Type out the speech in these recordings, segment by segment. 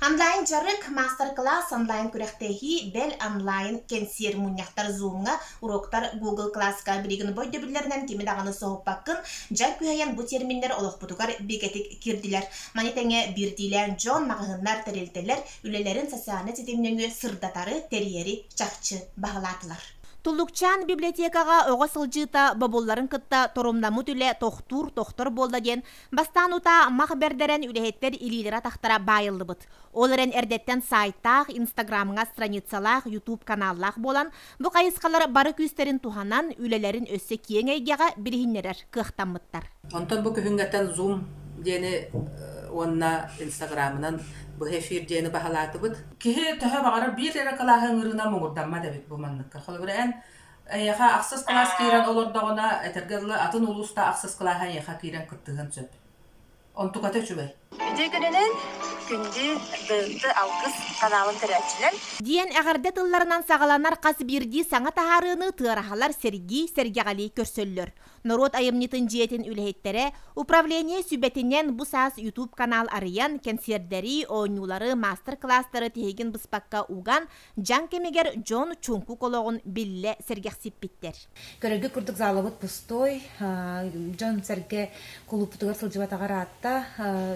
Онлайн дьарык, маастар-кылаас, онлайн күрэхтэһии, бэл онлайн кэнсиэр мунньахтар Zoom-ҥа, уруоктар Google Class-ка билигин бу өйдөбүллэринэн кими даҕаны соһуппаккын, дьаҥ күһэйэн бу терминнэр олохпутугар бигэтик киирдилэр. Маны тэҥэ биирдиилээн дьон, маҕаһыыннар, тэрилтэлэр үлэлэрин социальнай ситим нөҥүө сырдатары, тэрийэри чахчы баһылаатылар. Туллукчаан библиотекаҕа оҕо сылдьыыта бобулларын кытта торумнаммыт үлэ тохтуур тохтор буолла диэн Бастаан утаа мах бэрдэрэн үлэһиттэр илиилэрэ-атахтара баайыллыбыт. Ол эрэн эрдэттэн саайтаах, инстаграмҥа страницалаах, ютуб каналлаах буолан, бу хайысхалар бары күүстэрин туһанан, үлэлэрин өссө киэҥ эйгэҕэ билиһиннэрэр кыахтаммыттар. Онтон бу күһүҥҥэттэн Zoom диэни уонна Инстаграмынан быһа эфир диэни баһылаатыбыт. Киһи төһө баҕарар биир эрэ кылааһы ыҥырыынан муҥурдаммат эбит бу манныкка. Холобура, эн Эйиэхэ ахсыс кылаас киирэн олордоҕуна, этэргэ дылы, атын улууста ахсыс кылааһа эйиэхэ киирэн кыттыһыан сөп. Онтуката үчүгэй. Үтүө күнүнэн, күндү ДТ Алгыс каналын көрөөччүлэр! Диэн эҕэрдэ тылларынан саҕаланар хас биирдии саҥа таһаарыыны тыараһалар сэргии, сэргэҕэлии көрсөллөр. Норуот айымньытын дьиэтин үлэһиттэрэ управление сүбэтинэн бу саас YouTube канал арыйан, кэнсиэрдэри, оонньуулары, маастар-кылаастары тиһигин быспакка уган, Дьаҥ кэмигэр дьон чуҥкук олоҕун биллэ сэргэхсиппиттэр. Көрөргө курдук залабыт пустой, дьон-сэргэ кулууппутугар сылдьыбатаҕар аатта,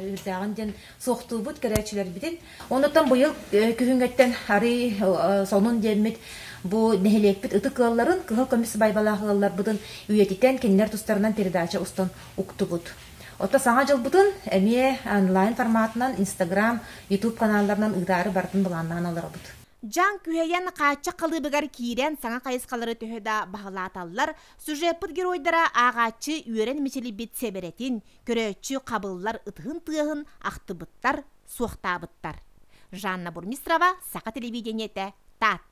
үрдээҕин диэн суохтуубут көрөөччүлэрбитин. Онуттан быйыл күһүҥҥэттэн арый сонун диэммит бу нэһилиэкпит ытык ыалларын, кыһыл көмүс байбалаах ыалларбытын үйэтитэн кинилэр тустарынан передача устан уктубут. Оттон Саҥа дьылбытын эмиэ онлайн форматынан Инстаграм, Ютуб каналларынан ыытаары барытын былааннаан олоробут. Дьаҥ күһэйэн хааччах халыыбыгар киирэн саҥа хайысхалары төһө да баһылааталлар, сюжеппыт геройдара ааҕааччы үөрэн мичилийбит сэбэрэтин, көрөөччү хабыллар ытыһын тыаһын ахтыбыттар, суохтаабыттар. Жанна Бурмистрова, Саха телевидениетэ, Таатта.